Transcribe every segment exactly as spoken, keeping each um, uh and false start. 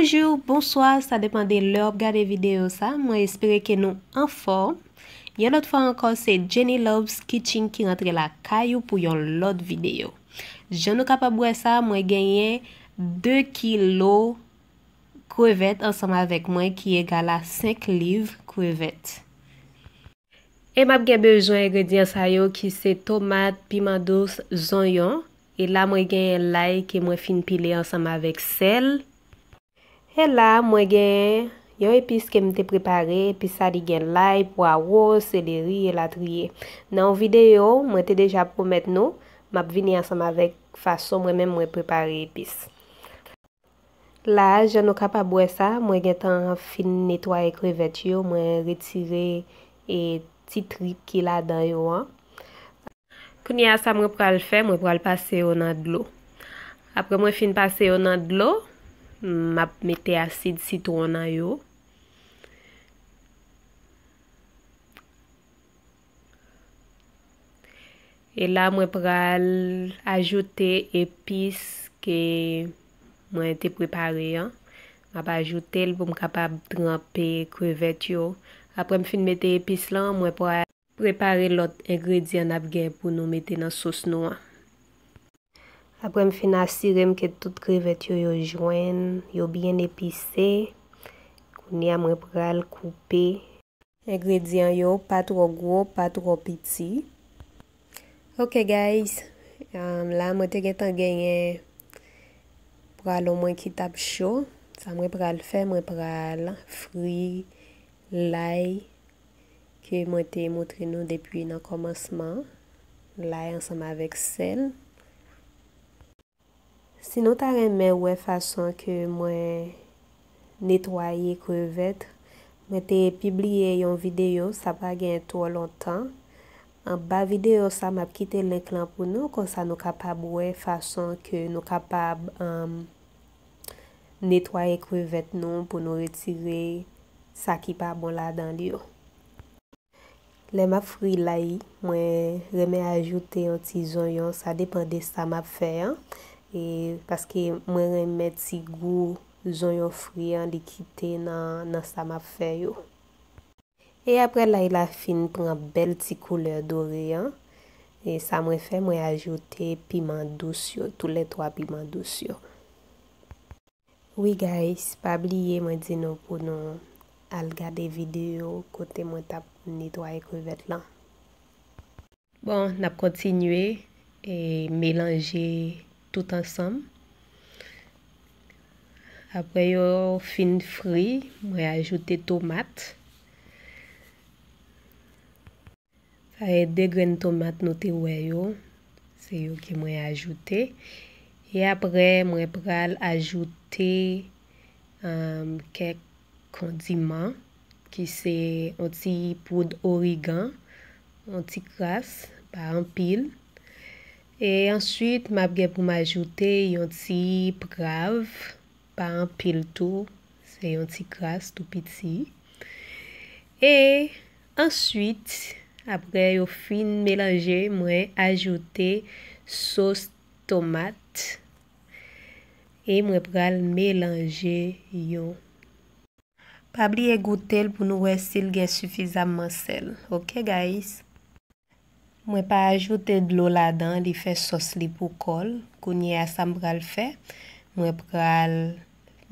Bonjou, bonswa, sa depann de lè w ap gade videyo sa. Mwen espere ke nou anfòm. Yon lòt fwa ankò, se Jenny Loves Kitchen ki rantre lakay ou pou yon lòt videyo. Jan nou kapab wè sa, mwen genyen de kilo krevèt ansanm avèk mwen ki egal a senk liv krevèt. E m ap gen bezwen engredyan sa yo ki se tomat, piman dous, zonyon. E la mwen genyen lay ke mwen fin pile ansanm avèk sèl. E la mwen genyen yon epis ke m te prepare, epis sa li gen lay, pwawo, seleri, elatriye. Nan yon videyo, mwen te deja pwomèt nou, m ap vini ansanm avèk fason mwen menm mwen prepare epis. La, jan nou kapab wè sa, mwen gentan fin netwaye krevèt yo, mwen retire e ti trip ki ladan yo an. Kounye a sa mwen pral fè, mwen pral pase yo nan dlo. Apre mwen fin pase yo nan dlo, m ap mete asid sitwon nan yo. E la mwen pral ajoute epis ke mwen te prepare an. M ap ajoute l pou m kapab tranpe krevèt yo. Apre m fin mete epis lan, mwen pral prepare lòt engredyan n ap gen pou nou mete nan sos nou an. Apre m fin asire m ke tout krevèt yo, yo jwenn, yo byen epise. Kounye a mwen pral koupe engredyan yo, pa twò gwo, pa twò piti. Ok guys, um, la mwen te gentan genyen pwalon mwen ki t ap cho. Sa mwen pral fè, mwen pral fri lay ke mwen te montre nou depi nan kòmansman. Lay ansanm avèk sèl. Si nou ta renmen wè fason ke mwen netwaye krevèt, mwen te pibliye yon videyo, sa pa gen twò lontan. Anba videyo sa, m ap kite link lan pou nou, konsa nou kapab wè fason ke nou kapab, um, netwaye krevèt nou pou nou retire sa ki pa bon ladan li yo. Lè m ap fri lay, mwen renmen ajoute yon ti zonyon, sa depann de sa m ap fè an. E paske mwen renmen ti gou zonyon fri an li kite nan, nan sa m ap fè yo. E apre lay la fin pran bèl ti koulè dore an, e sa mwen fè, mwen ajoute piman dous yo, toulètwa piman dous yo. Wi guys, pa bliye mwen di nou pou nou al gade videyo kote mwen t ap netwaye krevèt lan. Bon, n ap kontinye e melanje tout ansanm. Apre yo fin fri, mwen ajoute tomat. Sa e de grenn tomat nou te wè yo, se yo ke mwen ajoute. E apre, mwen pral ajoute, um, kèk kondiman, ki se yon ti poud origan, yon ti kras, pa anpil. E answit, m ap gen pou m ajoute yon ti pwav, pa anpil tou, se yon ti kras tou piti. E answit, apre yo fin melanje, mwen ajoute sos tomat e mwen pral melanje yo. Pa bliye goute l pou nou wè si l gen sifizamman sèl. Ok, guys? Mwen pa ajoute dlo ladan, li fè sòs li pou kò l. Kounye a, sa m pral fè, mwen pral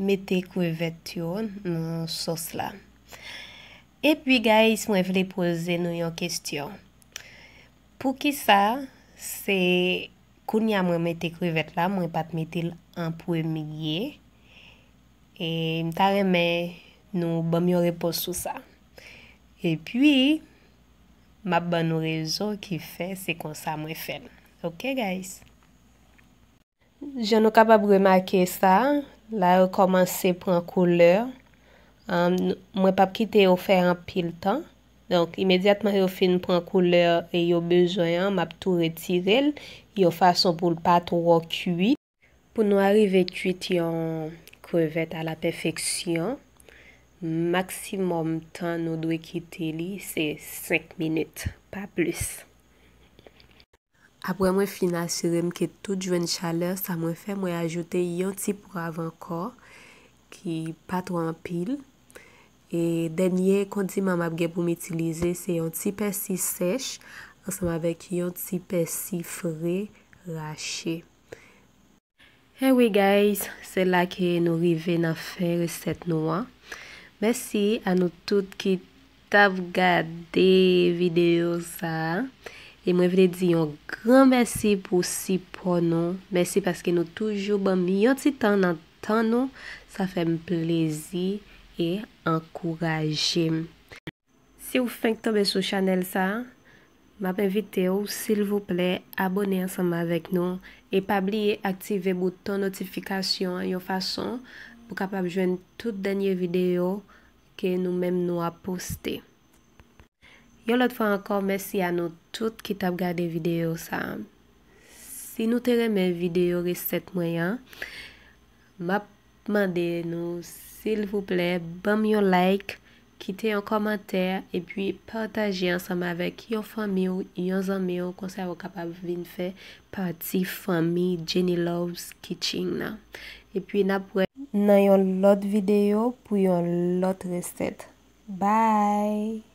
mete krevèt yo nan sòs la. Epi, guys, mwen vle poze nou yon kesyon. Poukisa se kounye a mwen mete krevèt la, mwen pa t mete l an premye? E m ta renmen nou ban m yon repons sou sa. Epi, m ap ban nou rezon ki fè se konsa mwen fè l. Ok, guys? Jan nou kapab remake sa, la yo kòmanse pran koulè. Ann, mwen p ap kite yo fè anpil tan. Donk, imedyatman yo fin pran koulè e yo bezwen an, m ap tou retire l yon fason pou l pa twò kui. Pou nou arive kuit yon krevèt a la pèfeksyon, maksimòm tan nou dwe kite li se senk minit, pa plis. Apre mwen fin asire m ke tout jwenn chalè, sa mwen fè, mwen ajoute yon ti pwav ankò. ki pa twò anpil. E dènye kondiman m ap gen pou m itilize, se yon ti pèsi sèch ansanm avèk yon ti pèsi fre rache. Hey, wi, guys, se la ke nou rive nan fen resèt nou an. Mèsi a nou tout ki t ap gade videyo sa a. E mwen vle di yon gran mèsi pou sipò nou. Mèsi paske nou toujou ban m yon ti tan nan tan nou. Sa fè m plezi e ankouraje m. Si w fenk tonbe sou chanèl sa a, m ap envite w, silvouplè, abòne ansanm avèk nou e pa bliye aktive bouton notifikasyon an yon fason pou w kapab jwenn tout dènye videyo ke nou menm nou ap poste. Yon lòt fwa ankò, mèsi a nou tout ki t ap gade videyo sa a. Si nou te renmen videyo resèt mwen an, m ap mande nou, silvouplè, ban m yon like, kite yon kòmantè, epi pataje ansanm avèk yon fanmi w, yon zanmi w, konsa yo kapab vin fè pati fanmi Jenny Loves Kitchen nan. Epi n ap wè nan yon lòt videyo pou yon lòt resèt. Bye!